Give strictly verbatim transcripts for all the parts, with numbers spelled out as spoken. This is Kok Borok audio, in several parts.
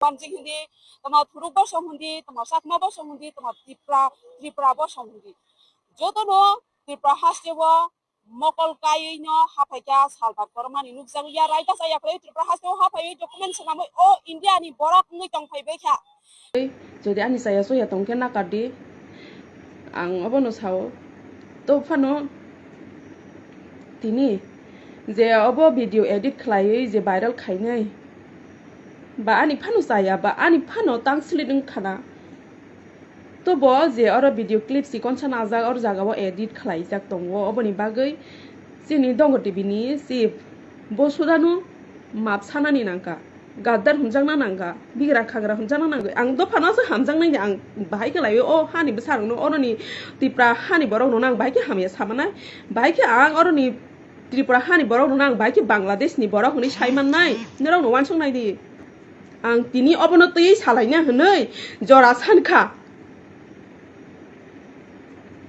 Panjik hindi, tamo Thuruk bosong hindi, tamo Chakma bosong hindi, tamo Tripura, Tripura bosong hindi. Jotono Tripura hasteo mokol kaiwi no haphaikha salbat kormani nukjakya raida chaya kwrwi Tripura hasteo haphaiwi document swnamwi o India ni borok wngwi tongphaibaikha. Jodi ani chaya chuya tongkhe nakardi, ang obono sao. To phano tini je obo video edit khlaiwi je viral khainai, ba ani phano chaya, ba ani phano tang slit wngkhana. To bo je oro video clip sikonsa najak, oro jagao edit khlaijak tongo, oboni bagwi chini Dongor T V ni chief bo sudano map sanani nangkha, gaddar hwnjakna nangkha, bigra khagra hwnjakna nangkha. Ang dophano se hamjaknai de, ang bahai khe lai o hani bwsarokno, oroni Tripura hani borokno ang bahai khe hamya samanai, bahai khe ang oroni Tripura hani borokno ang bahai khe Bangladesh ni borok hwnwi sai mannai, norokno uansuk nai di. Ang tini obono twi salaina hwnwi jora sankha.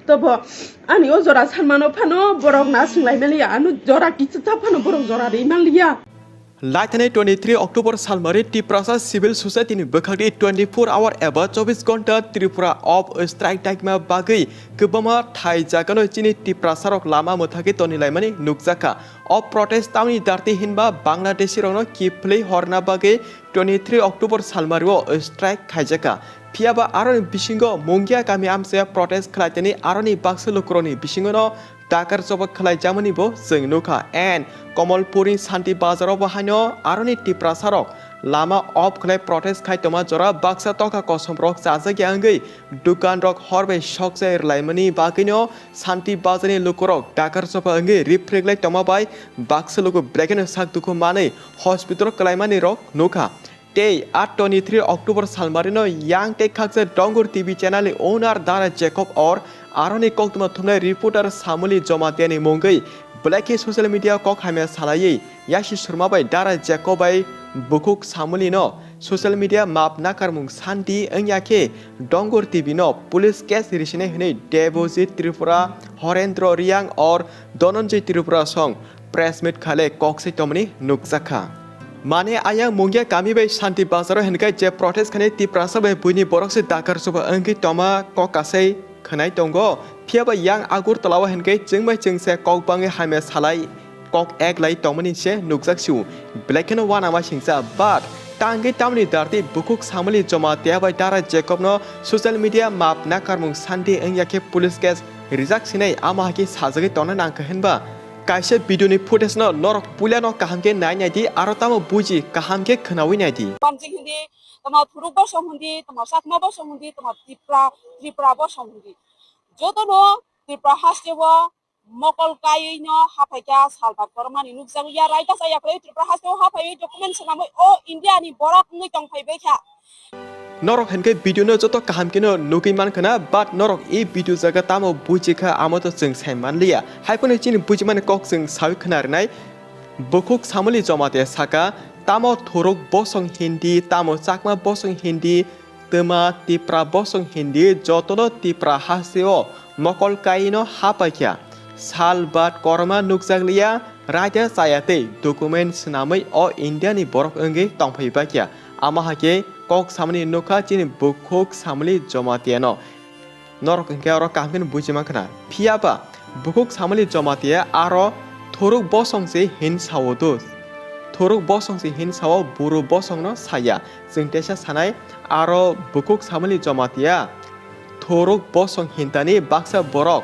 Tobo ani o jora sanmano phano borok na swnglaimaliya, ano jora kichwksa phano borok jora ri manliya. Laithani twenty-three October salmari Tiprasa Civil Society ni bwkhakni twenty-four hour eba chobbish ghonta Tripura of strike daikma bagwi kwbangma thai jagano chini Tiprasarok lama mwthagwi tonilaimani nukjakha. O protest tamni darti hinba Bangladeshi rokno kiphilwi horna bagwi twenty-three October salmario strike khaijakha. Phiyaba aroni bisingo Mungia kami amchaya protest khlaitani aroni baksa lukurokni bisingono dakar chobak khlaijakmani bo chwng nukha. And Komolpurni Santi Bazaro bo haino aroni Tiprasarok lama off khlai protest khai tongma jora baksa toka kosomrok chajakya wngwi dukanrok hor bai sokjai rwlaimani bagwino Santi Bazarni lukurok dakar chobak wngwi riphrwklai tongma bai baksa luku brekeno sak dukhu manwi hospital kwlaimani rok nukha. Tei a twenty-three October salmarino yang tei khaksa Dongur T V channel ni owner Dara Jacob or aroni koktwma thumnai reporter Samuli Jomatiani mungwi belai khe social media kok hamya salaiwi Yashi Surma bai Dara Jacob bai bukhuk Samuli no social media map nakarmung santi wngya khe Dongur T V no police case risinai hwnwi Debojit Tripura, Horendro Riang or Dhananjay Tripura song press meet khale kok se tongmani nukjakha. Mane ayang Mungia kami bai Santi Bazaro hinkai je protest khani Tiprasa bai buini borok se dakar chuba wngwi toma kok kasai khwnai tongo. Phiyaba yang Agartala o hinkai chwngmai chwngse kok bangwi hamya salai kok ek lai tongmani se nukjak sio. Belai kheno uanama singsa, but tangwi tamni darti bukhuk Samuli Jomatiya bai Dara Jacob no social media map nakarmung santi wngya khe police case rijak sinai ama hakhe sajagwi tongna nangkha hinba. Kaisa video ni footage no norok puila no kaham khe nai nai di, aro tamo buji kaham khe khwnawi nai di. Panjik hindi, tamo Thuruk bosong hindi, tamo Chakma bosong hindi, tamo Tripura, Tripura bosong hindi. Jotono Tripura hasteo mokol kaiwi no haphaikha salbat kormani nukjakya raida chaya kwrwi Tripura hasteo haphaiwi document swnamwi o India ni borok wngwi tongphaibaikha. Norok hinkhe video no joto kaham kheno nugwi mankha na, but norok e video jaga tamo bujikha amo to chwng sai manliya. Haiphano chini bujimani kok chwng sawi khna rinai. Bukhuk Samuli Jomatiya saka, tamo Thuruk bosong hindi, tamo Chakma bosong hindi, twma Tipra bosong hindi, jotono Tipra hasteo mokol kaino hapaikha. Sal bat korma nukjakliya, raida chaya tei document swnamwi o India ni borok wngwi tongphai baikha. Ama hakhe kok samani nukha chini bukhuk Samuli Jomatiyano. Norok hinkhe oro kaham kheno buji mankha na. Phiyaba bukhuk Samuli Jomatiya aro Thuruk bosong se hin sao do. Thuruk bosong se hin sao, buru bosongno saya. Chwng teisa sanai aro bukhuk Samuli Jomatiya Thuruk bosong hintani baksa borok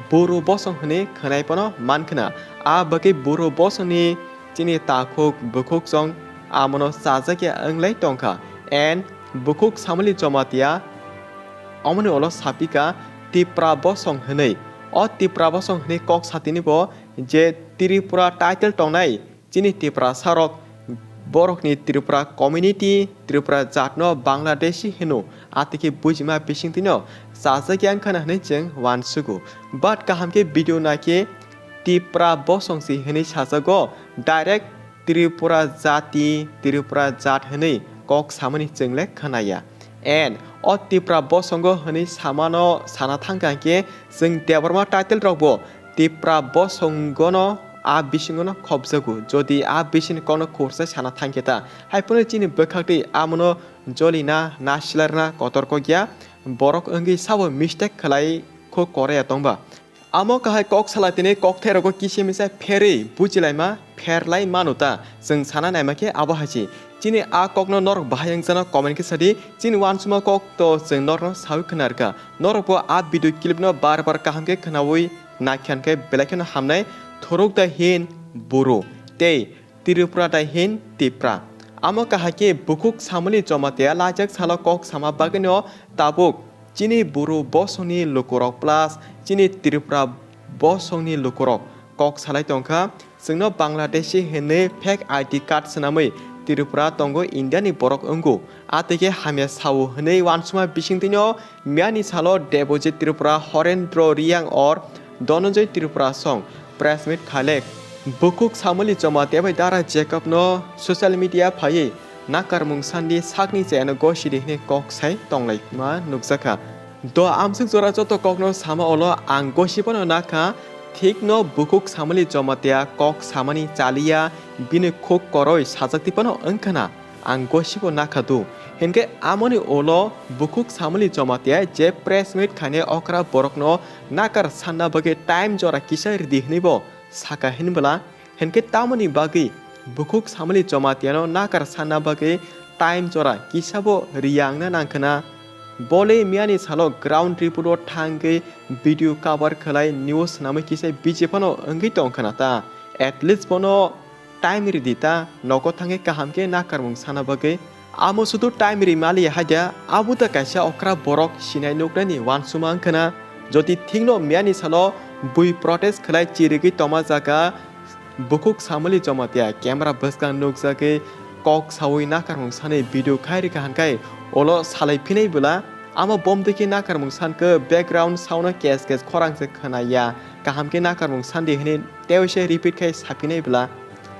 buru bosong hwnwi khwnai phano mankha na. A bagwi buru bosongni chini takhuk bukhuk chwng amono chajakya wnglai tongkha. And bukhuk Samuli Jomatiya omoni ulo sapikha Tipra bosong hwnwi. O Tipra bosong hwnwi kok satini bo je Tripura title tongnai chini Tiprasarok, borokni Tripura community, Tripura jatno Bangladeshi hino, atwkhe bujima bisingtwino chajakya wngkhana hwnwi chwng uansugo. But kaham khe video naikhe Tipra bosong se hwnwi sajago, direct Tripura jati, Tripura jat hwnwi kok samani chwng le khnaya. And o Tipra bosongo hwnwi samano sana thangkha hinkhe chwng Debbarma title rokbo Tipra bosongono a bisingo no khopjago. Jodi a bisingni kokno khursa sana thangkhe ta, hai phano chini bwkhaktwi amono jolina, na silarna kotor kokya, borok wngwi sabo mistake khlai khuk koraya tongba. Amo kahai kok salai tini kokthairokgo kisa misa pherwi bujilaima pherlai mano ta? Chwng sana naima khe abo hai se. Chini a kokno norok bahai wngjakno comment khe sadi. Chini uansukma kok to chwng norokno saui khna rwkha. Norokbo a video clip no bar bar kaham khe khnaui naikha hwnkhe belai kheno hamnai. Thuruk da hin buru tei Tripura da hin Tipra. Amo kahai khe bukhuk Samoli Jamatia lajak salo kok sama bagwino tabuk chini buru bosongni lukurok plus chini Tripura bosongni lukurok kok salai tongkha. Chwngno Bangladeshi hinwi fake I D card swnamwi Tripura tongo India ni borok wngo. A twi khe hamya sao hwnwi uansukma bisingtwino miyani salo Debojit Tripura, Horendro Riyang or Dhananjay Tripura song press meet khailek. Bukhuk Samoli Jamatia bai Dara Jacob no social media phaiwi nakarmung sandi sakni chayano gosidi hwnwi kok sai tonglaima nukjakha. Do amsuk jora joto kokno sama olo ang gosi phano nakha, thikno bukhuk Samoli Jamatia kok samani chaliya, bini khuk koroi sajak twi phano wngkhana. Ang gosibo nakha do. Hinkhe amoni ulo bukhuk Samoli Jamatia je press meet khainai okra borokno nakar sanna bagwi time jora kisa ridi hwnwibo saka hinbwla, hinkhe tamoni bagwi bukhuk Samoli Jamatiano nakar sanna bagwi time jora kisabo riya wngna nangkhwna. Bole miyani salo ground report o thangwi video cover khlai news swnamwi kisa biji phano wngwi tongkhwna ta. At least bono time ridi ta, nogo thangwi kaham khe nakarmung sana bagwi. Amo sudu time ri mali haida, abo da kaisa okra borok sinai nuknani uansukma wngkhwna. Jodi thikno miyani salo bui protest khlai chirigwi tongma jaga, bukhuk Samoli Jamatia camera bwskang nukjagwi kok saui nakarmung sanwi video khai rikha hwnkhai, olo salai phinai bwla. Amo bomdikhe nakarmung sankhe background sound no kes kes khorang se khwnaya, kaham khe nakarmung sandi hwnwi tei se repeat khai saphinai bwla.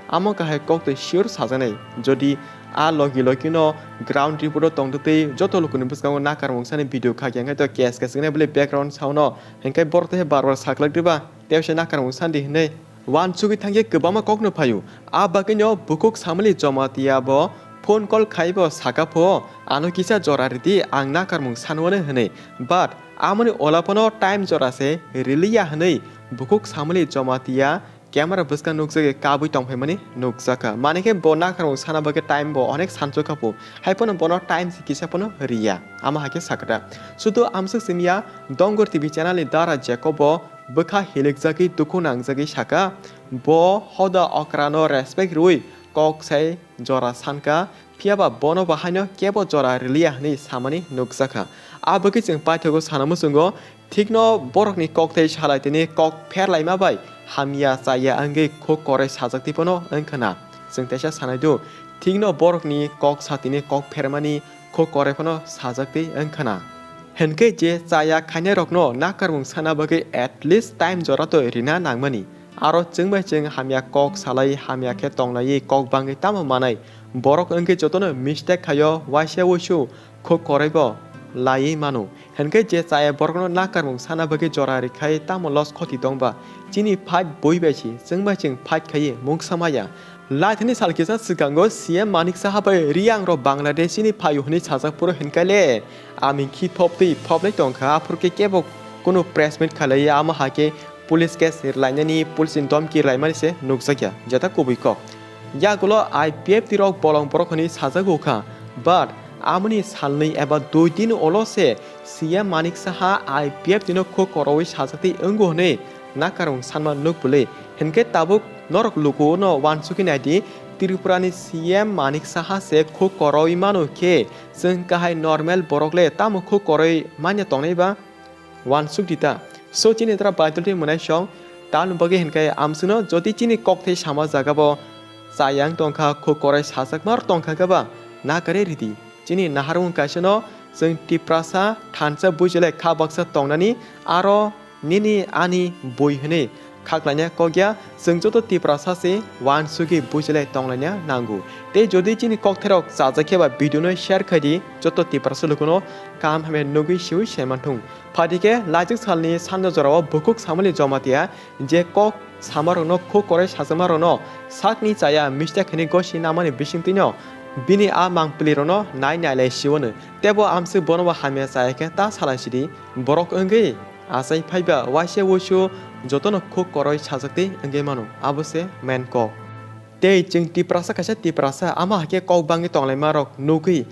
Amo kahai kok twi sure sajaknai. Jodi a logi logi no ground report o tongtwtwi joto lukuni bwskango nakarmung sani video khakya hwnkhe to kes kes wngnai bwle background sound no, hwnkhe borok tei bar bar saklak diba tei se nakarmung sandi hwnwi uansugwi thangkhe kwbangma kokno phaio. A bagwino bukhuk Samoli Jamatia bo phone call khaibo saka pho, ano kisa jora ridi, ang nakarmung sanwano hwnwi. But amoni ola phano time jora se riliya hwnwi bukhuk Samoli Jamatia camera bwskang nukjagwi kabui tongphaimani nukjakha. Manikhe bo nakarmung sana bagwi time bo onek sanchukha phu, hai phano bono time se kisa phano riya, ama hakhe sakha. Sudu amsuk simiya Dongor T V channel ni Dara Jacob bo bwkha hilikjagwi dukhu nangjagwi saka, bo hoda okrano respect rwui kok sai jora sanka, phiyaba bono bahaino kebo jora riliya hwnwi samani nukjakha. A bagwi chwng paithago sana muchungo, thikno borokni kok tei salai tini kok pherlaima bai hamya chaya wngwi khuk koroi sajak twi phano wngkhwna. Chwng teisa sanaidu, thikno borokni kok satini kok phermani khuk koroi phano sajak twi wngkhwna. Hinkhe je chaya khainairokno nakarmung sana bagwi at least time jora to rina nangmani. Aro chwng bai chwng hamya kok salai, hamya khe tongnaiwi kok bangwi tamo manai. Borok wngkhe jotono mistake khaio, waisa wuisu khuk koroi bo laiwi mano. Hinkhe je chaya borokno nakarmung sana bagwi jora rikhai tamo loss khoti tongba? Chini fight bui bai si, chwng bai chwng fight khaiwi mungsa maya. Laithani sal kisa swkango C M Manik Saha bai Riyang rok Bangladesh ni phaio hwnwi sajak phuru hinkhe le aming khi phop twi phop lai tongkha, aphuru khe kebo kunu press meet khalai, amo hakhe police case rwlainani, police ni domki rwlaimani se nukjakya jeta kubui kok. Yagulo I P F T rok bolong borok hwnwi sajak ukha, but amoni salnwi eba dui din ulo se C M Manik Saha I P F T no khuk korowi sajak twi wngo hwnwi nakarung sanma nuk bwlwi. Hinkhe tabuk norok lukuno uansukwi naidi, Tripura ni C M Manik Saha se khuk korowi mano khe chwng kahai normal borok le tamo khuk korowi manya tongnai ba? Uansuk di ta. So chini tra Baidulti mwnai song, tamoni bagwi hinkhe amswkno jodi chini kokthai sama jaga bo chayang tongkha, khuk korai sajakma tongkha khe ba nakarwi ridi. Chini naharmung kaisa no chwng Tiprasa thansa buijalai kha baksa tongnani, aro nini ani bui hwnwi khaklaina kok ya, chwng joto Tiprasa se uansugwi buchilai tonglaina nango. Tei jodi chini kokthairok chajak khe ba video no share khai di, joto Tiprasa lukuno kaham hamya nugwi siwi saimanthung. Phaidi khe laijak salni sanja jorao bukhuk Samali Jamatia je kok samarokno khuk koroi sajakmarokno sakni chaya mistake hwnwi gosi namani bisingtwino bini a mangpilirokno nai nailai siwano. Tebo amswk bonobo hamya chaya khe ta salai sidi, borok wngwi achai phaiba waisa wuisu jotono khuk koroi sajaktwi wngwi mano, abo se main kok. Tei chwng Tiprasa kaisa Tiprasa, ama hai khe kok bangwi tonglaimarok nugwi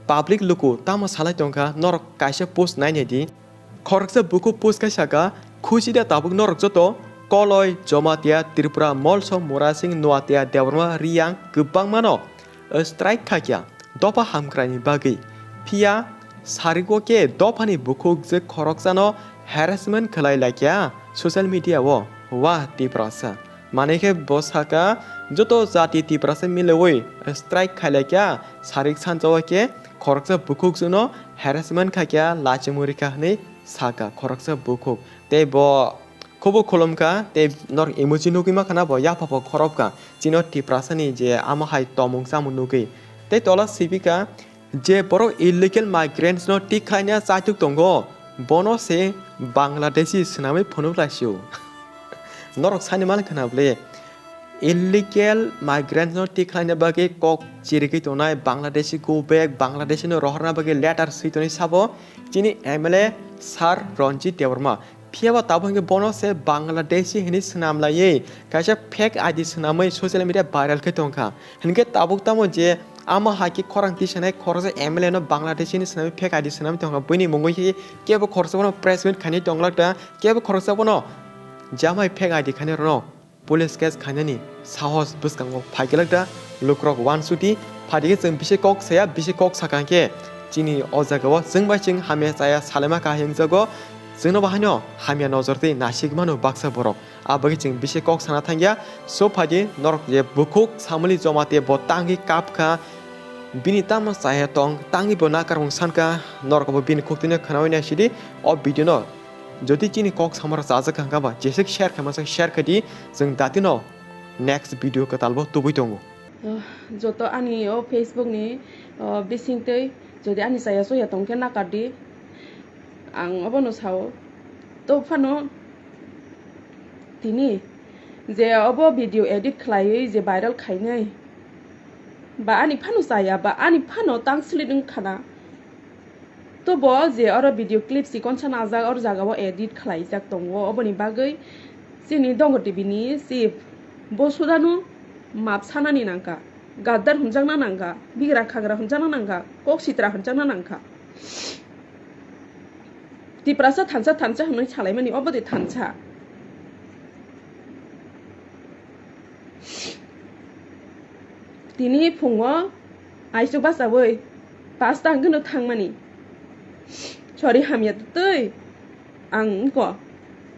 public luku tamo salai tongkha, norok kaisa post nai naidi. Khoroksa bukhuk post khai saka, "Khuchi da tabuk norok joto, Koloi, Jomatia, Tripura, Molsom, Murasing, Noatia, Debbarma, Riyang kwbangmano strike khaikha dopha hamkraini bagwi. Phiya sarigo khe dophani bukhuk je khoroksano harassment khlai laikha social media o." Wah, Tiprasa. Manwi khe bo saka, "Joto jati Tiprasa milewi strike khailaikha, sarik sanchao khe khoroksa bukhukjwkno harassment khaikha, lachimung rikha," hwnwi saka khoroksa bukhuk. Tei bo khubo khulumkha, tei norok emoji nugwi mankha na bo yapha bo khorokha. Chini Tiprasani je amo hai tomung chamung nugwi. Tei tola sibika, je borok illegal migrants no tik khlaina chaituk tongo, bono se Bangladeshi swnamwi phunuk laisio. Norok sani mani khwna bwle, illegal migrants no tik khlaina bagwi kok chirigwi tongnai Bangladeshi go back, Bangladeshi no rohorna bagwi letter swi tonwi sabo chini M L A Sir Ranjit Debbarma. Phiya ba tabuk hwnkhe bono se Bangladeshi hinwi swnam laiwi kaisa fake I D swnamwi social media viral khe tongkha. Hinkhe tabuk tamo je ama hai khe khorang tisanai khoroksa M L A no Bangladeshi hinwi swnamwi fake I D swnamwi tongkha. Buini mungwi khe kebo khoroksa bono press meet khainai tonglak ta, kebo khoroksa bono jamai fake I D khainai rwno police case khainani sahos bwskango phaikolak da lukurok uansukdi. Phaidi khe chwng bisi kok saya, bisi kok sakha khe chini o jagao chwng bai chwng hamya chaya salaima kahai wngjago. Chwngno bahaino hamya nojor twi nasigmano baksa borok. Abagwi chwng bisi kok sana thangya. So phaidi norok je bukhuk Samali Jamatia bo tangwi kapkha, bini tamo chaya tong, tangwi bo nakarmung sankha, norokbo bini khuktwino khwnawi naisidi o video no. Jodi chini kok samara chajak kha hwnkha ba, jeswk share khaima sak share khai di, chwng datino next video kwtalbo tubui tongo. Oh, joto ani o Facebook ni, oh, bisingtwi jodi ani chaya chuya tong khe nakar di, ang obono sao. To phano tini je obo video edit khlaiwi je viral khainai, ba ani phano chaya, ba ani phano tang slit wng khana. To bo je oro video clip chikonsa najak, oro jagao edit khlaijak tongo, oboni bagwi chini Dongo T V ni chief bo sudano map sanani nangkha, gaddar hwnjakna nangkha, bigra khagra hwnjakna nangkha, kok sitra hwnjakna nangkha. Tiprasa thansa thansa hwnwi salaimani, obo de thansa. Tini phungo aisuk bachaui pasta hwnkhe no thangmani. Sorry, hamya twi ang wngkha.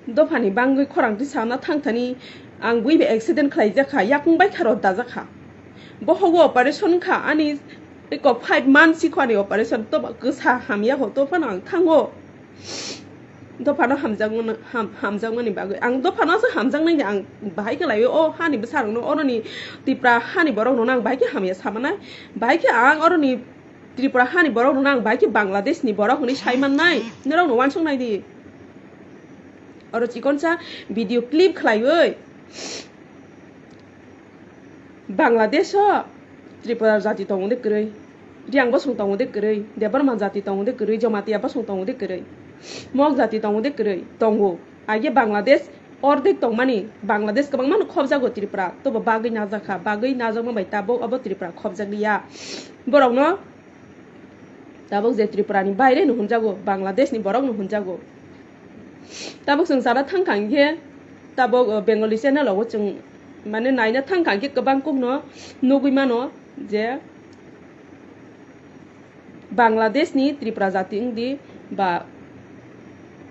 Dophani bangwi khorang twi sana thangthani ang bui bai accident khlaijak kha, yakung bai kha rw dajak kha. Bohogo operation kha ani eko five months sikho ani operation, to kwsa hamya ho, to phano ang thango. Dophano hamjakmano-, ham-, hamjakmani bagwi. Ang dophano se hamjaknai de ang bahai khe laio, o hani bwsarokno, oroni Tipra hani borokno ang bahai khe hamya samanai. Bahai khe ang oroni Tripura hani borokno ang bahai khe Bangladesh ni borok hwnwi saimannai. Norokno uansuknai di. Oro chikonsa video clip khlaiwi. Bangladesh o Tripura jati tongo de kwrwi, Riang bosong tongo de kwrwi, Debbarma jati tongo de kwrwi, Jamatia bosong tongo de kwrwi, Mok jati tongo de kwrwi, tongo. Aige Bangladesh ordek tongmani, Bangladesh kwbangmano khobjago Tripura, tobo bagwi najakha, bagwi najakma bai tabuk obo Tripura khobjakliya. Borokno Tabuk je Tripura ni baire no hwnjago, Bangladesh ni borok no hwnjago. Tabuk chwng sana thangkha hinkhe, tabuk, uh, Bengali channel o chwng mane naina thangkha hinkhe kwbang kok no nugwi mano je Bangladesh ni Tripura jati wngdi ba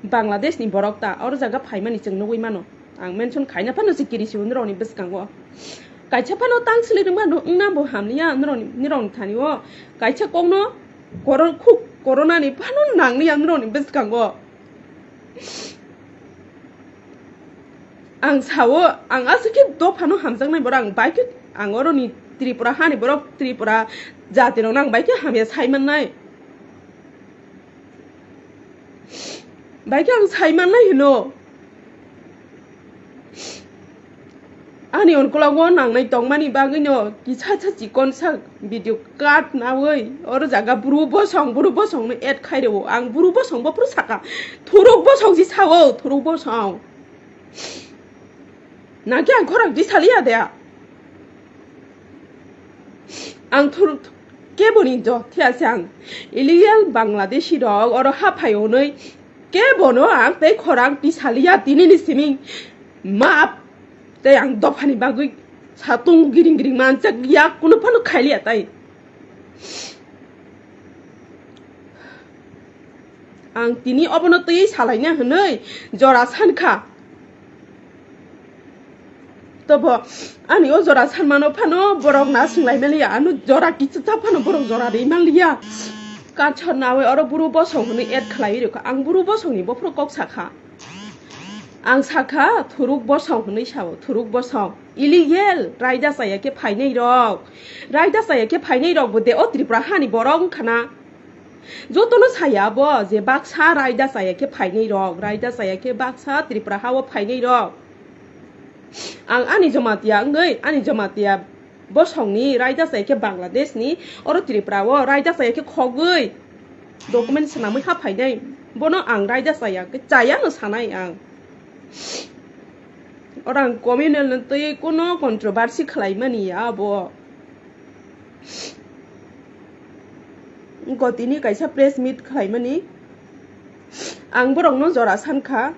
Bangladesh ni borok ta oro jaga phaimani chwng nugwi mano. Ang mention khaina phano se kiri si nirok ni bwskango. Kaisa phano tang sili rwma no wngna bo hamliya nirok ni, nirok ni thani o. Kaisa kok no koron-, khuk corona ni phano nangli ya nirok ni bwskango. Ang sao, ang aswk khe dophano hamjaknai borok, ang bai khe, ang oroni Tripura hani borok, Tripura jatirokno ang bai khe hamya sai mannai. Bai khe ang sai mannai hino. Ani onkologo nangnai tongmani bagwino kisa sa chikon sa video cut nawi oro jaga buru bosong, buru bosongno add khai rwo. Ang buru bosong bophuru saka, thuruk bosong si sao, thuruk bosong. Naki ang khorang di saliya de. Ang thur keboni jo thiya se ang illegal Bangladeshi rok oro haphai onoi kebono ang tei khorang di saliya tini ni siming map tei ang dophani bagwi satung giring giring manchak ya kuno phano khailiya tai. Ang tini obono twi salaina hwnwi jora sankha. Tobo ani o jora sanmano phano borok na swnglaimaliya, ano jora kichita phano borok jora rimaliya. Kachar nawi oro buru bosong hwnwi add khlaiwi rwkha. Ang buru bosongni bophuru kok sakha. Ang sakha thuruk bosong hwnwi sao, thuruk bosong. Illegal, raida chaya khe phainai rok. Raida chaya khe phainai rok bo de o Tripura hani borok wngkha na. Jotono saya bo je baksa raida chaya khe phainai rok, raida chaya khe baksa Tripura hao phainai rok. Ang ani Jamatia wngwi, ani Jamatia bosongni raida chaya khe Bangladesh ni, oro Tripura o raida chaya khe khogwi document swnamwi ha phainai. Bono ang raida chaya khe chaya no sanai ang. Oro ang communal no twi kuno controversy khlaimani ya abo. Gotini kaisa press meet khlaimani, ang borokno jora sankha,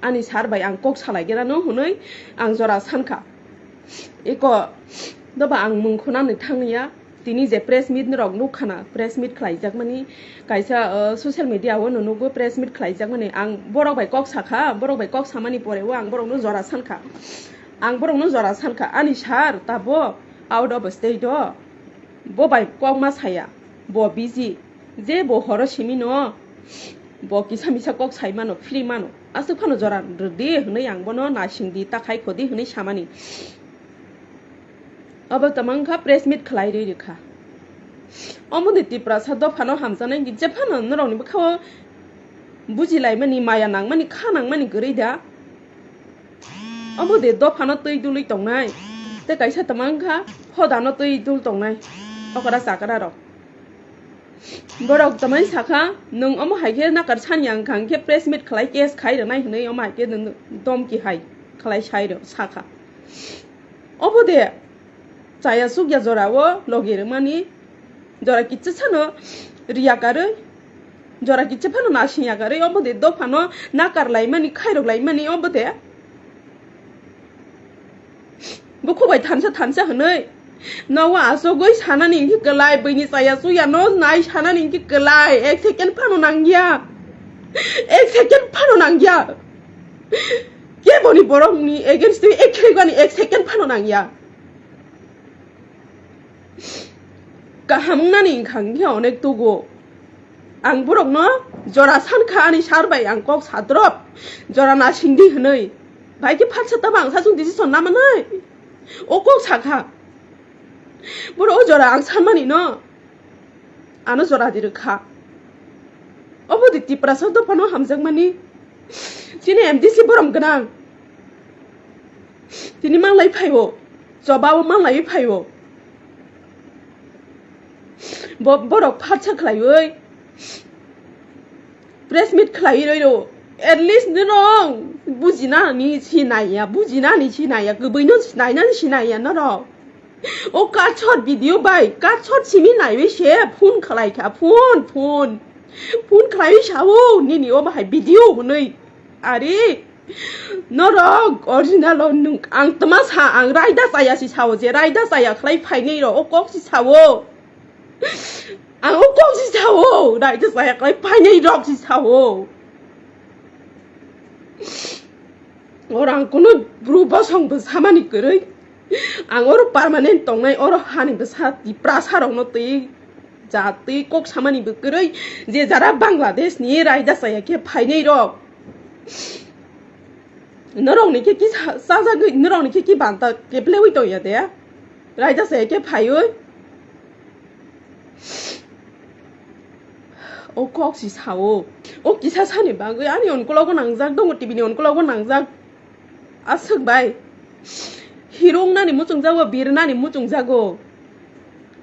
ani sir bai ang kok salai gerano hwnwi ang jora sankha. Eko doba ang mung khunani thangya, tini je press meet rok nukkhana, press meet khlaijakmani kaisa, uh, social media o no nugo press meet khlaijakmani, ang borok bai kok sakha, borok bai kok samani pore o ang borokno jora sankha. Ang borokno jora sankha, ani sir tabo out of state o, bo bai kok ma saya, bo busy, je bo horo simi no, bo kisa misa kok sai mano, free mano, aswk phano jora rwdi hwnwi ang bono nasing di, ta khai khodi hwnwi samani. Obo tamo wngkha press meet khlai rwi rwkha. Omo de Tiprasa dophano hamjaknai, je phano norokni bwkhao bujilaimani, maya nangmani, kha nangmani kwrwi da. Omo de dophano twi dului tongnai. Tei kaisa tamo wngkha hodano twi dul tongnai. Okra chakra rok. Borok tamo sakha, nwng omo hai khe nakar sani ang kha, hwnkhe press meet khlai case khai rwnai hwnwi omo hai khe nwng domki hai khlai sai rw sakha. Obo de chaya sukya jora o logi rwmani. Jora kichisa no riya karwi, jora kicha phano nasing ya karwi, omo de dophano nakar laimani, khairok laimani, omo de bukhuk bai thansa thansa hwnwi nogo achugwi sanani hinkhe kwlai, buini chaya chuya no nai sanani hinkhe kwlai, ek second phano nangya, ek second phano nangya. Keboni borokni against twi ek khe bani ek second phano nangya. Kaham wngnani wngkha hwnkhe onek tugo. Ang borokno jora sankha, ani sir bai ang kok sadrop, jora nasingdi hwnwi. Bai khe phatsa tamo ang sachung decision lamanai. O kok sakha. Borok o jora ang sanmani no. Ano jora di rwkha. Obo de Tiprasa dophano hamjakmani. Chini M D C borom gwnang. Tini manglai phaio. Choba o manglai phaio. Bo-, borok phatsa khlaiwi press meet khlaiwi roi rw. At least norok bujinani sinaiya, bujinani sinaiya, kwbwino sinainani sinaiya norok. O cut shot video bai, cut shot simi naiwi se phone khlai kha, phone, phone. Phone khlaiwi sao, nini o bahai video hwnwi. Ari, norok original o nwng, ang tma sa, ang raida chaya si sao, je raida chaya khlai phainai rok, o kok si sao. Ang o kok si sao, raida chaya khlai phainai rok si sao. Oro ang kunu bru bosong bo samani kwrwi. Ang oro permanent tongnai, oro hani bwsa Tiprasa rokno twi ja twi kok samani bo kwrwi. Je jara Bangladesh ni raida chaya khe phainai rok. Norokni khe ki sa-, sajagwi, norokni khe ki banta keplewi tongya de? Raida saya khe phaiwi. O kok si sao. O kisa sani bagwi ani onkologo nangjak dongo, T V ni onkologo nangjak. Aswk bai. Hero wngnani muchungjago, birnani muchungjago.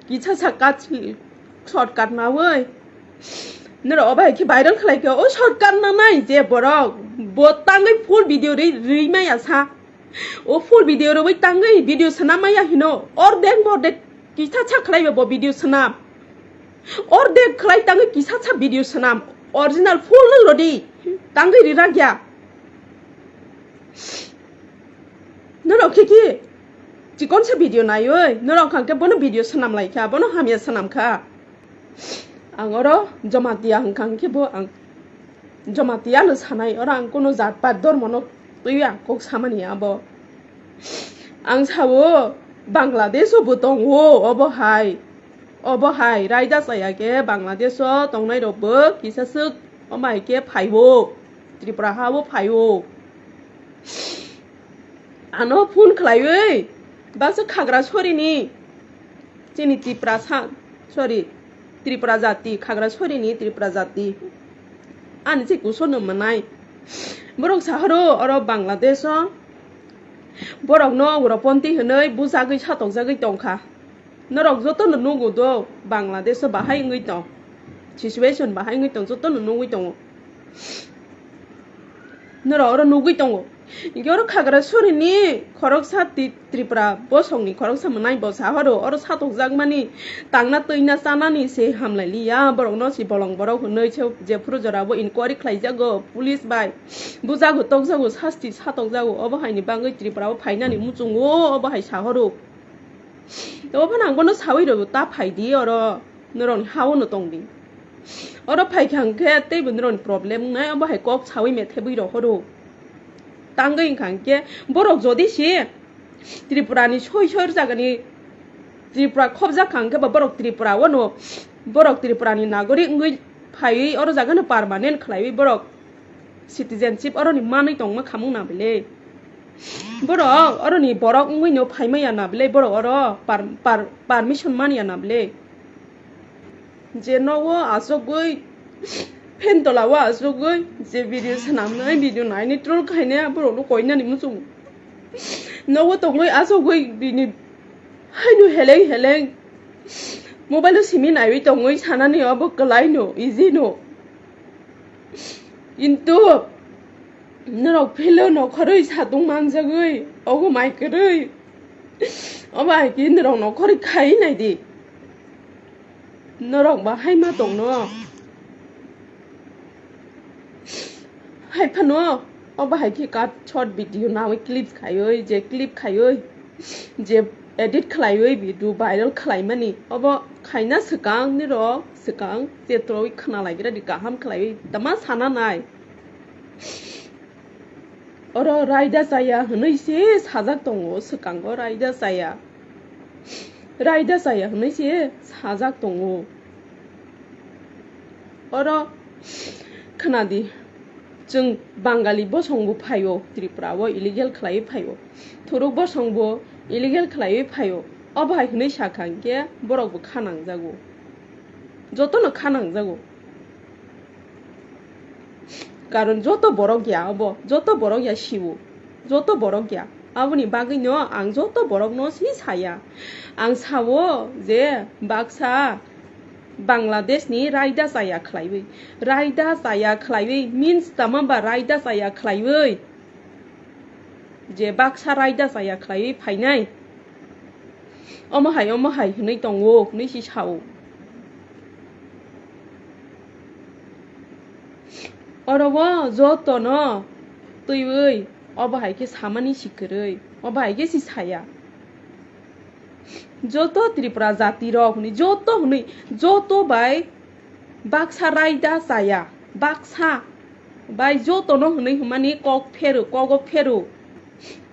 Kisa sa cut, shortcut nawi. Norok obo hai khe viral khlai khe, o shortcut nanai je borok. Bo tangwi full video ri, ri maya sa. O full video rwui tangwi video swnam maya hino. Ordek bordek kisa sa khlai bo video swnam. Ordek khlai tangwi kisa sa video swnam. Original full no rodi. Tangwi rirak ya. Norok khe ki chikon sa video naiwi, norok hwnkha khe bono video swnam lai kha, bono hamya swnam kha. Ang oro Jamatia hwnkha khe bo ang Jamatia no sanai, oro ang kuno jat pat dormo no twiwi ang kok samani abo. Ang sao Bangladesh o bo tongo, obo hai, obo hai raida chaya khe Bangladesh o tongnai rok bo kisa swk omo hai khe phaibo, Tripura ha o phaio. Ano phone khlaiwi baksa Khagrasori ni chini Tiprasa, sorry, Tripura jati, Khagrasori ni Tripura jati. Ani se kuso no mwnai. Borok sahoro oro Bangladesh o borok no ugroponti hwnwi bujagwi satokjagwi tongkha. Norok joto no nugo do Bangladesh o bahai wngwi tong. Situation bahai wngwi tong, joto no nugwi tongo. Norok oro nugwi tongo. Hinkhe oro Khagrasori ni khoroksa Ti-, Tripura bosong ni khoroksa mwnai bo sahoro oro satokjakmani tangna twina chanani se hamlailiya. Borok no si bolong borok hwnwi se jephuru jora bo inquiry khlaijago police bai. Bujago tokjago sasti satokjago obo haini bagwi Tripura o phainani muchungo obo hai sahoro. Tei obo phano ang bono sawi rw ta phai di oro norokni ha-o no tong di. Oro phai kha hwnkhe teibo norokni problem wngnai, obo hai kok sawi methebwi rohoro. Tangwi wngkha hwnkhe borok jodi se Tripura ni soi soi jagani Tripura khobjak kha hwnkhe ba borok Tripura o no borok Tripura ni nagorik wngwi phaiwi oro jaga no permanent khlaiwi borok citizenship oroni manwi tongma khamung na bile. Borok oroni borok wngwi no phaimaya na bile, borok oro par-, par-, permission manya na bile. Je nogo asogwi, phen tola o asogwi, je video swnamnai, video nainai, troll khainai, borok no koinani muchung. Nogo tongwi asogwi bini haino heleng heleng mobile o simi naiwi tongwi sanani obo kwlai no, easy no. Kintu norok philo nokhorwi satung manjagwi ogo mai kwrwi. Obo hai khe norok nokhorwi khai nai di. Norok bahai ma tongno. Hai phano obo hai khe cut short video nawi clip khaiwi, je clip khaiwi, je edit khlaiwi video viral khlaimani, obo khaina swkang nirok swkang chetroi khna laigra di kaham khlaiwi tama sana nai. Oro raida chaya hwnwi se sajak tongo swkango, raida chaya, raida chaya hwnwi se sajak tongo. Oro khna di, chwng Bangali bosongbo phaio, Tripura o illegal khlaiwi phaio, Thuruk bosongbo illegal khlaiwi phaio. Obo hai hwnwi sakha hwnkhe borokbo kha nangjago, jotono kha nangjago. Karon joto borok ya obo, joto borok ya siwo, joto borok ya. Aboni bagwino ang joto borokno si saya. Ang sao je baksa Bangladesh ni raida chaya khlaiwi, raida chaya khlaiwi means tama ba raida chaya khlaiwi, je baksa raida chaya khlaiwi phainai. Omo hai, omo hai hwnwi tongo, hwnwi si sao. Oro o jotono twiwi obo hai khe samani si kwrwi, obo hai khe si saya. Joto Tripura jati rok hwnwi, joto hwnwi, joto bai baksa raida chaya, baksa bai jotono hwnwi hwnmani kok phero, kogo phero.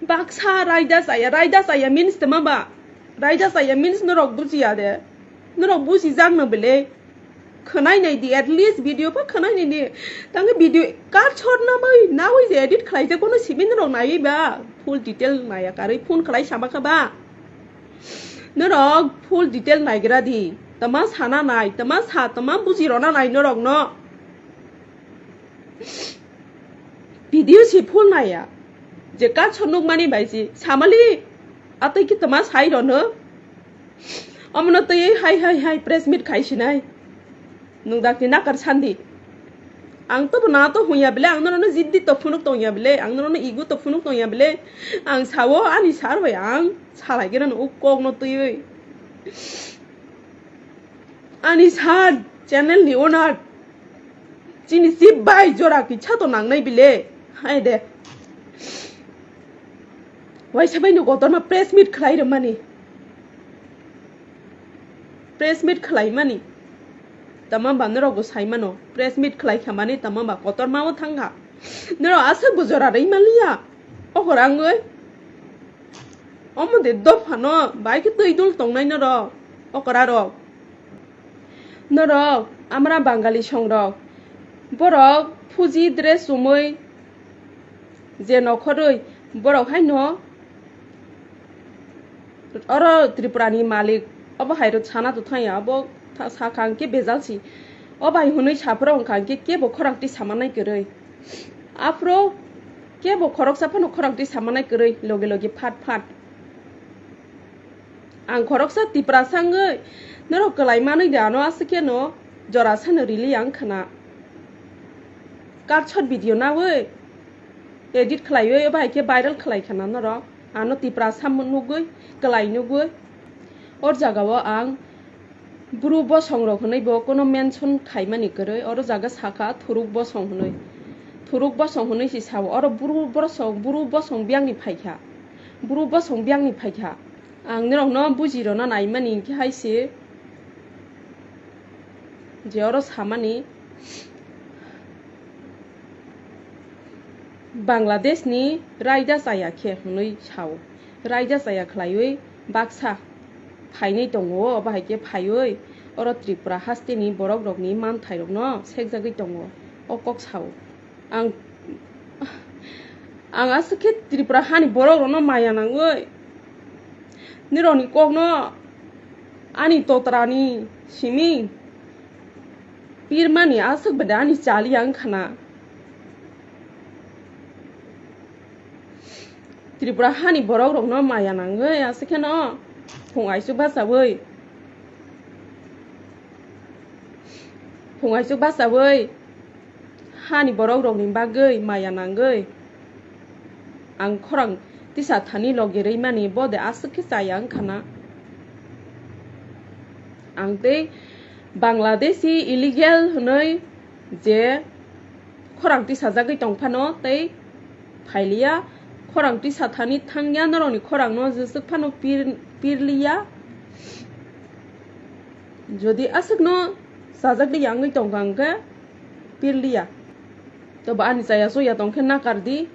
Baksa raida chaya, raida chaya means tama ba? Raida chaya means norok bujiya de? Norok bujijak no bele? Khwnai nai di, at least video pha khwnai nai di. Tangwi video cut shot namwi, nawi je edit khlaijak, bono simi norok naiwi ba, full detail naiya karwi phone khlai sama kha ba. Norok full detail naigra di. Tama sana nai, tama sa, tama buji rona nai norok no. Video si full naiya. Je cut shot nukmani bai si, samali, atwi ki tama sai rono. Omono twi hai hai hai press meet khai sinai. Nwng dakti nakar sandi. Ang to bo na to hunya bile, ang norokno jiddi to phunuk tongya bile, ang norokno igu to phunuk tongya bile. Ang sao ani sir bai ang salai gena no uk kok no twiwi. Ani sir, channel ni owner. Chini chip bai jora kisa to nangnai bile. Hai de. Waisa bai no kotorma press meet khlai rwmani. Press meet khlai mani. Tama ba norok bo sai mano. Press meet khlai kha mani tama ba kotorma o thang kha. Norok aswk bo jora rwi maliya. Okora wngwi. Omo de dophano bai khe twi dul tongnai norok. Okora rok. Norok, amra Bangali songrok. Borok phuji dress chumui je nokhorwi borok haino oro Tripura ni malik obo hai rw sana to thangya, obo tha-, sakha hwnkhe bejal si. O bai hwnwi saphuru wngkha hwnkhe kebo khorang twi samanai kwrwi. Aphuru kebo khoroksa phano khorang twi samanai kwrwi logi logi phat phat. Ang khoroksa Tiprasa wngwi norok kwlai manwi de ano aswk kheno jora sano rili ang khna. Cut shot video nawi edit khlaiwi obo hai khe viral khlai khna norok. Ano Tiprasa nugwi kwlai nugwi. Or jagao ang Bru bosong rok hwnwi bo kono mention khaimani kwrwi, oro jaga sakha thuruk bosong hwnwi. Thuruk bosong hwnwi si sao, oro bru bosong, bru bosong biyangni phaikha. Bru bosong biyangni phaikha. Ang nirokno buji rwna naimani hinkhe hai se je oro samani Bangladesh ni raida chaya khe hwnwi sao. Raida chaya khlaiwi baksa phainwi tongo, obo hai khe phaiwi oro Tripura haste ni borok rok ni manthai rok no sekjagwi tongo, o kok sao. Ang, ang aswk khe Tripura hani borok rok no maya nangwi nirok ni kok no ani totra ni simi pirmani aswk bede ani chali ang khna. Tripura hani borok rok no maya nangwi aswk kheno phung aisuk bachawi, phung aisuk bachawi hani borok rok ni bagwi maya nangwi ang khorang tisa thani logi rwi mani bo de aswk khe chaya wngkha na. Ang tei Bangladeshi illegal hwnwi je khorang tisajagwi tong phano tei phailiya, khorang tisa thani thangya norokni khorangno jeswk phano pir-, pirliya. Jodi aswkno sajagwi yangwi tongkha hwnkhe pirliya. Tobo ani chaya chuya tongkhe nakardi.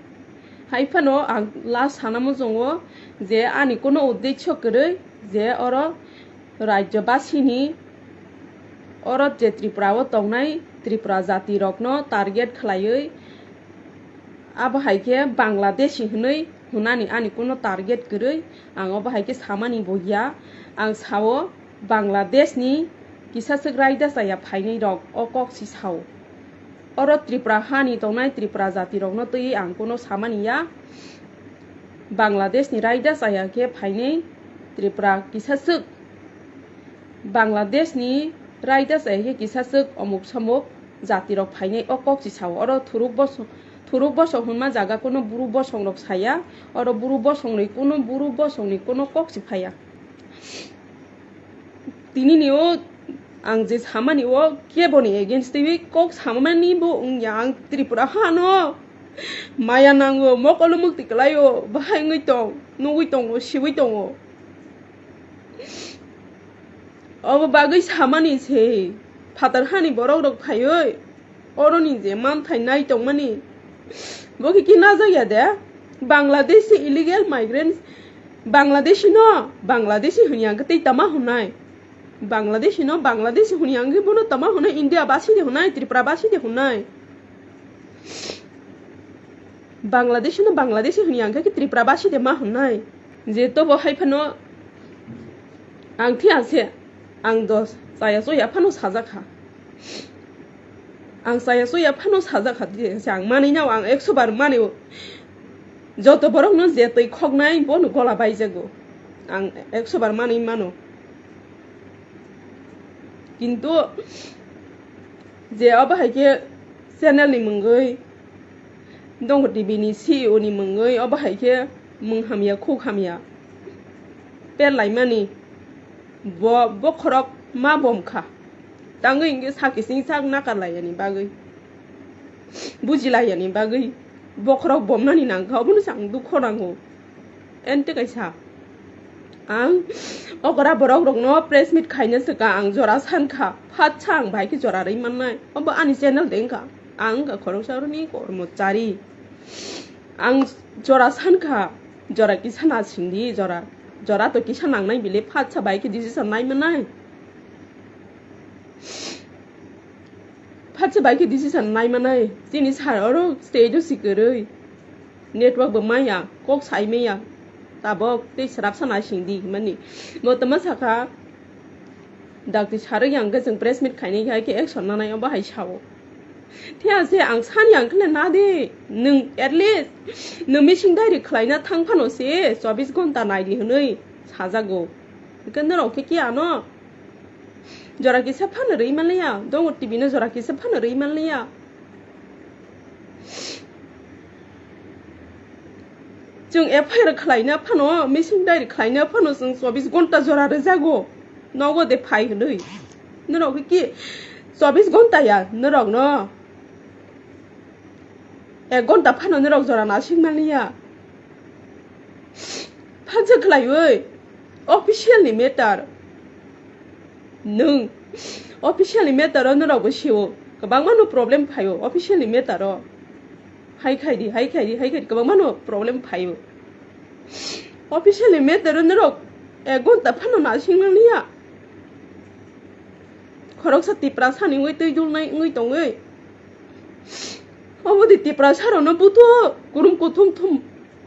Hai phano ang last sana muchungo je ani kuno uddesho kwrwi je oro Rajyabasini oro je Tripura o tongnai Tripura jati rokno target khlaiwi abo hai khe Bangladeshi hwnwi hwnani ani kuno target kwrwi ang obo hai khe samani bo ya. Ang sao Bangladeshni kisaswk raida chaya phainai rok o kok si sao. Oro Tripura hani tongnai Tripura jati rokno twiwi ang kuno samani ya. Bangladeshni raida chaya khe phainai Tripura kisaswk Bangladeshni raida chaya khe kisaswk omuk somuk jati rok phainai o kok si sao. Oro thuruk bosong, thuruk bosong hwnma jaga kuno bru bosong rok saya. Oro bru bosongni kuno bru bosongni kuno kok si phaiya. Tinini o ang je samani o keboni against twi kok samani bo wngya ang Tripura hano maya nango mokolo mukti kwlaio bahai wngwi tong nugwi tongo siwi tongo. Obo bagwi samani se phatar hani borok rok phaiwi oroni je manthai nai tongmani bo khe khe najak ya de Bangladeshi illegal migrants Bangladeshi no Bangladeshi hwnwi ang khe tei tama hwnai. Bangladeshi no Bangladeshi huni ang khe bono tama hwnwi India basi de hwnwi, Tripura basi de hwnwi. Bangladeshi no Bangladeshi hwnwi ang khe Tripura basi de ma hwnwi. Je to bo hai phano ang thi ase, ang dos chaya choya phano sajak kha. Ang chaya choya phano sajak kha, je ang manwi nao ang ekso bar manwi o. Joto borok no je twi khoknai bono gola baijago. Ang ekso bar manwi mano. Kintu je obo hai khe channel ni mungwi, Dongo T V ni C E O ni mungwi obo hai khe mung hamya khuk hamya per laimani bo bokhorok ma bom kha. Tangwi hwnkhe sakising sak nakar laiyani bagwi, buji laiyani bagwi bokhorok bomnani nangkha, obono se ang dukho nango. Ente kaisa ang okra borok rokno press meet khaina swkang ang jora sankha, phatsa ang bai khe jora rwi mannai, obo ani channel de wngkha, ang wngkha khoroksa rokni kormochari. Ang jora sankha, jora kisa na singdi, jora, jora to kisa nangnai bile, phatsa bai khe decision nai mannai. Phatsa bai khe decision nai mannai, chini sir oro stage o si kwrwi. Network bo maya, kok sai maya, tabok tei swrapsa naising di hwnmani. Bo tama sakha, dakti sarwi ang khe chwng press meet khainai hai khe action nanai, obo hai sao. Thia se ang sani ang khle na di, nwng at least nwng missing diary khlaina thang phano se chobbish ghonta nai di hwnwi sajago. Hwnkhe norok khe ki ano? Jora kisa phano rwi manliya, Dongo T V no jora kisa phano rwi manliya. Chwng F I R khlaina phano, missing diary khlaina phano chwng chobbish ghonta jora rwjago. Nogo de phai hwnwi. Norok ki chobbish ghonta ya norok no? Ek ghonta phano norok jora nasing manliya. Phansa khlaiwi official ni matter. Nwng official ni matter o norok bo sio. Kwbangma no problem phaio official ni matter o. Hai khai di, hai khai di, hai khai di, kwbangma no problem phaio. Official ni matter o norok ek ghonta phano nasing manliya. Khoroksa Tiprasa ni wngwi twi dulnai wngwi tongwi. Obo di Tiprasa rokno buto kurum kuthum thum,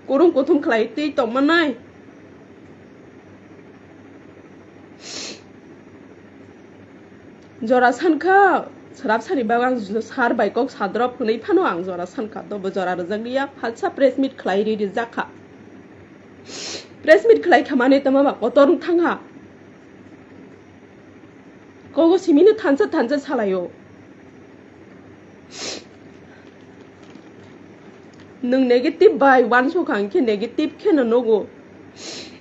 kurum kuthum khlai twi tongmanai. Jora sankha, swrapsani bagwi ang sir bai kok sadrop hwnwi phano ang jora sankha, tobo jora rwjakliya, phalsa press meet khlai ri rijak kha. Press meet khlai kha mane tama ba kotor wng thang kha. Kogo simino thansa thansa salaio. Nwng negative bai uansukha hwnkhe negative kheno nugo.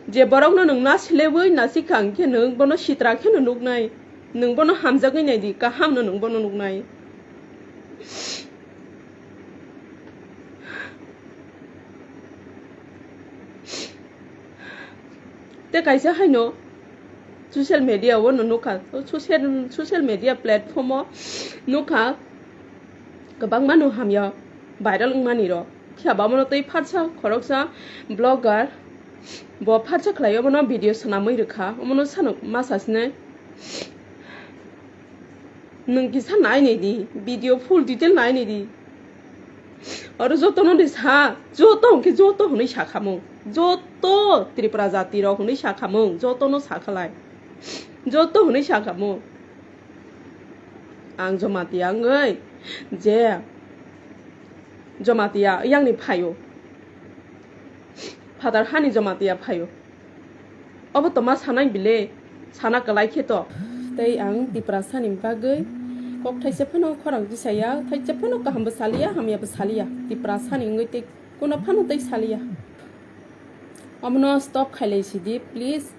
Je borokno nwng nasilebwi nasikha hwnkhe nwng bono sitra kheno nuknai. Nwng bono hamjagwi naidi, kahamno nwng bono nuknai. Tei kaisa haino social media o no nukha, social, social media platform o nukha, kwbangma no hamya viral wngmani rok. Phiya ba omono tei phatsa khoroksa blogger bo phatsa khlai omono video swnamwi rwkha, omono sano ma sasinai. Nwng kisa nainai di, video full detail nainai di. Oro jotono di sa, joto hwnkhe joto hwnwi sakhamung. Joto Tripura jati rok hwnwi sakhamung, jotono sakhalai. Joto hwnwi sakhamung. Ang Jamatia wngwi je Jamatia yangni phaio. Phatar hani Jamatia phaio. Obo toma sanai bile, sana kwlai khe to. Tei ang Tiprasani bagwi kok thaisa phano khorang tisaya, thaisa phano kahambo saliya, hamyabo saliya. Tiprasani wngwi tei kuno phano tei saliya. Omono stop khailai sidi, please.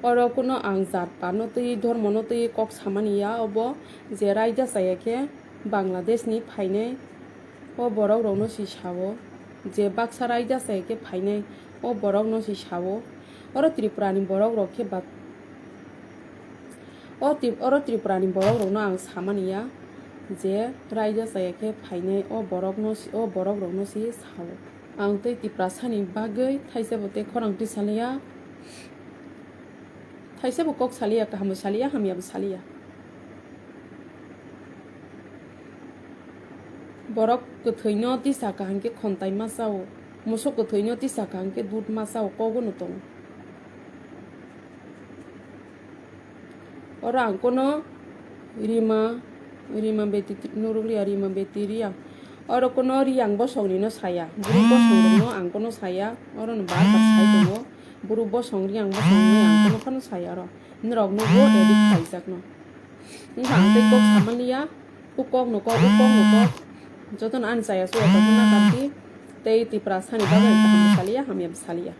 Oro kuno ang jat patno twi, dhormono twi kok samani ya, obo je raida chaya khe Bangladeshni phainai. O borok rokno si sao, je baksa raida chaya khe phainai, o borok no si sao. Oro Tripura ni borok rok khe bak-, o Tri-, oro Tripura ni borok rokno ang samani ya, je raida chaya khe phainai, o borok no si, o borok rokno si sao. Ang tei Tiprasa ni bagwi thaisa bo tei khorang twi saliya. Kaisa bo kok saliya, kaham bo saliya, hamya bo saliya. Borok kwthwino tisa kaham khe khontai ma chao, musuk kwthwino tisa kaham khe dud ma chao, kogono tongo. Oro ang kono rima, rima beti nuruk riya, rima beti riya. Oro kono riyang bosong rino saya, buru bosong rino ang kono saya, oro no bar bar sai tongo. Buru bosong riyang bosong rino ang kono phano saya oro. Norok nugo edit khaijak no. Wngkha ang tei kok samaliya, u kok no kok, u kok no kok. Jotono ani chaya suya tongkha na kati, tei Tiprasani bagwi kaham saliya, hamya saliya.